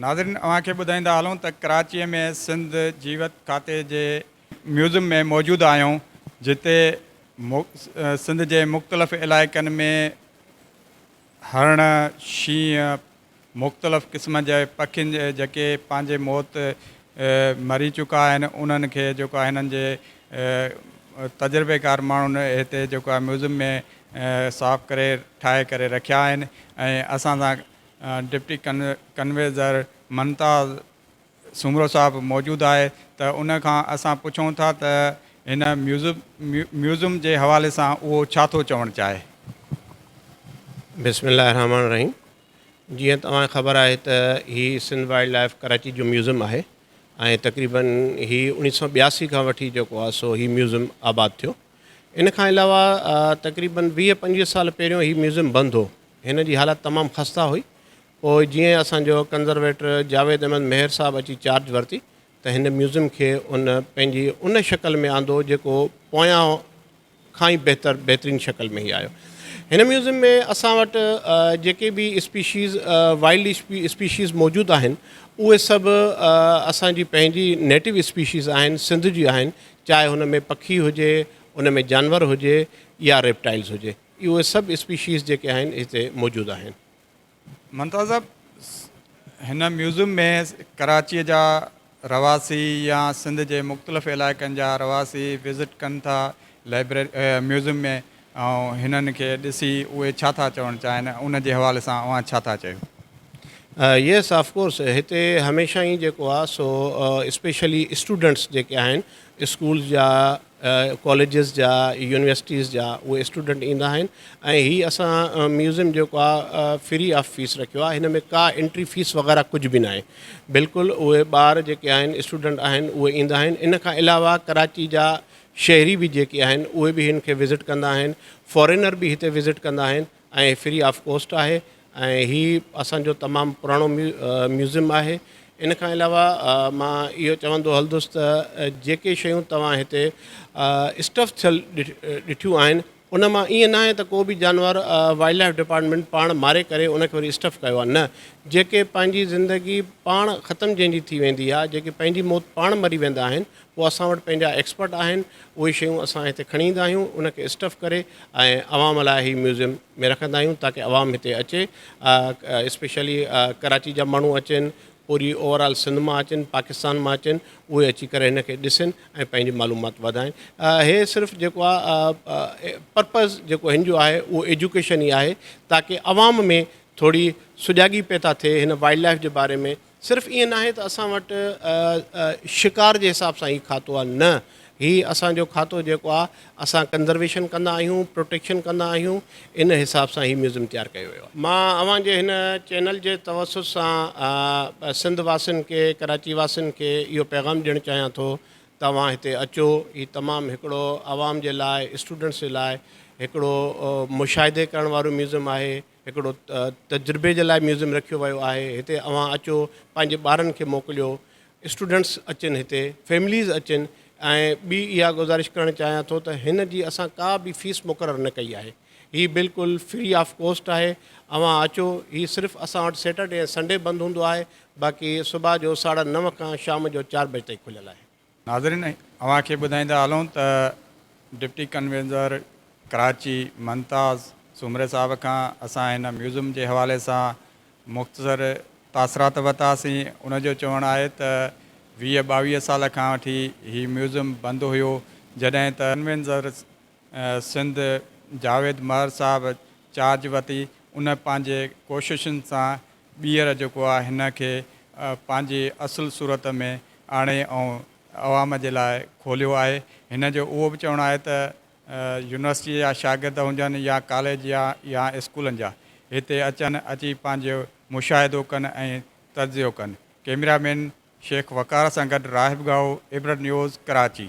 ناظرين اوهان کي ٻڌائيندا هلون ته ڪراچيء ۾ سنڌ جيوت کاتي جي ميوزم ۾ موجود آهيون جتي سنڌ جي مختلف علائقن ۾ هرڻ، شينهن، مختلف قسم جي پکين جي جيڪي پنهنجي موت مري چڪا آهن انهن کي جيڪو آهي هنن جي تجربيڪار ماڻهن هتي جيڪو آهي ميوزم ۾ صاف ڪري ٺاهي ڪري رکيا آهن ۽ اسان سان ڊپٽي ڪنوينر ممتاز سومرو صاحب موجود آهي ته ان کان اسان پڇون ٿا ته هن ميوزم جي حوالي سان اهو ڇا ٿو چوڻ چاهي. بسم الله الرحمٰن الرحيم جيئن توهان کي خبر آهي ته هي سنڌ وائلڊ لائيف ڪراچي جو ميوزم آهي ۽ تقريبن هي اوڻيهه سو ٻياسي کان وٺي جيڪو آهي سو هي ميوزم آباد ٿيو ان کان علاوه تقريبن 20 25 سال پهريون هي ميوزم بند هو هن جي حالت تمام خسته هئي. پوء جيئن اسان جو ڪنزرويٽر جاويد احمد مهر صاحب اچي چارج ورتي ته هن ميوزم کي ان پنهنجي ان شڪل ۾ آندو جيڪو پويان کان ئي بهتر بهترين شڪل ۾ هي آيو. هن ميوزم ۾ اسان وٽ جيڪي به اسپيشيز وائلڊ اسپيشيز موجود آهن اهي سڀ اسان جي پنهنجي نيٽو اسپيشيز آهن سنڌ جي آهن چاهي هن ۾ پکي هجي ان ۾ جانور هجي يا ريپٽائلز هجي. اهي سڀ اسپيشيز جيڪي آهن هتي موجود آهن. ممتاز صاحب هن ميوزم ۾ ڪراچيء جا رهواسي يا سنڌ جي مختلف علائقن جا رهواسي وزٽ ڪن ٿا لائبريري ميوزم ۾ ۽ هنن کي ڏسي اهي ڇا ٿا چوڻ چاهين ان جي حوالي سان اوهان ڇا ٿا چئو؟ يس آف ڪورس هتي هميشه ئي جيڪو آهي سو اسپيشلي اسٽوڊنٽس جيڪي آهن اسڪولز جا ڪاليجز جا يونيورسٽيز جا اهي اسٽوڊنٽ ايندا آهن ۽ هي اسان ميوزيم جيڪو آهي فري آف فيس رکيو آهي هن ۾ ڪا انٽري فيس وغيره ڪجهه به ناهي بلڪل اهي ٻار جيڪي آهن اسٽوڊنٽ آهن اهي ايندا آهن ان کان علاوه ڪراچي جا شهري به جيڪي آهن اهي به هن کي وزٽ ڪندا آهن فارينر به هتي وزٽ ڪندا آهن ۽ فري آف ڪوسٽ آهي ۽ هي اسان جو تمام پراڻو ميوزيم آهي ان کان علاوه مان اهو چوندو هلندس ته جيڪي شيون توهان هتي اسٽف ٿيل ڏٺيون آهن ان مان ائين ناهي ته ڪو به جانور وائلڊ لائف ڊپارٽمينٽ پاڻ ماري ڪري ان کي وري اسٽف ڪيو آهي نه جيڪي پنهنجي زندگي پاڻ ختم جنهن جي ٿي ويندي آهي جيڪي پنهنجي موت پاڻ مري ويندا آهن پوء اسان وٽ پنهنجا ايڪسپرٽ آهن اهي شيون اسان هتي کڻي ايندا آهيون ان کي اسٽف ڪري ۽ عوام لاء هي ميوزيم ۾ رکندا آهيون تاڪه عوام هتي اچي اسپيشلي ڪراچي جا ماڻهو اچن پوري اوور آل سنڌ مان اچن پاڪستان مان اچن اهي اچي ڪري هن کي ڏسن ۽ پنهنجي معلومات وڌائين هي صرف جيڪو آهي پرپز جيڪو هن جو آهي اهو ايجوڪيشن ئي آهي تاڪه عوام ۾ ٿوري سجاڳي پيدا ٿئي هن وائلڊ لائف جي باري ۾ صرف ائين ناهي ته اسان وٽ شڪار جي حساب سان هي کاتو آهي نه هي اسان جو کاتو جيڪو آهي اسان ڪنزرويشن ڪندا آهيون پروٽيڪشن ڪندا آهيون ان حساب سان هي ميوزم تيار ڪيو ويو آهي. مان اوهان جي هن چينل جي توسط سان سنڌ واسين کي ڪراچي واسين کي اهو پيغام ڏيڻ چاهيان ٿو ته اوهان هتي اچو هي تمام هڪڙو عوام جي لاء اسٽوڊنٽس جي لاء هڪڙو مشاهدي ڪرڻ وارو ميوزم آهي هڪڙو تجربي جي لاء ميوزيم رکيو ويو آهي هتي اوهان اچو پنهنجي ٻارن کي موڪليو اسٽوڊنٽس اچن هتي فيمليز اچن ۽ ٻي اها گذارش ڪرڻ چاهيان ٿو ته هن جي اسان ڪا به فيس مقرر نه ڪئي آهي هي بلڪل فري آف ڪوسٽ آهي اوهان اچو هي صرف اسان وٽ سيٽرڊي ۽ سنڊي بند هوندو آهي باقي صبح جو ساڍا نو کان شام جو چار بجي تائين کليل آهي. ناظرين اوهان کي ٻڌائيندا هلون ته ڊپٽي ڪنوينر ڪراچي ممتاز سومري صاحب کان اسان هن ميوزم جي حوالي سان مختصر تاثرات ورتاسين ان جو چوڻ آهي ته 20 22 سال کان وٺي هي ميوزم بند هيو جڏهن ته ڪنوينر سنڌ جاويد مهر صاحب چارج ورتي ان پنهنجي ڪوششن سان ٻيهر جيڪو آهي هن کي پنهنجي اصل صورت ۾ آڻي ۽ عوام جي لاء کوليو آهي. هن جو اهو به چوڻ آهي ته يونيورسٽيء جا شاگرد هجن يا ڪاليج جا يا اسڪولن جا هتي اچن اچي پنهنجو مشاهدو ڪن ۽ تجزيو ڪن. ڪئميرا مين شيخ وقار سان گڏ راهب ڳاهو، عبرت نيوز، ڪراچي.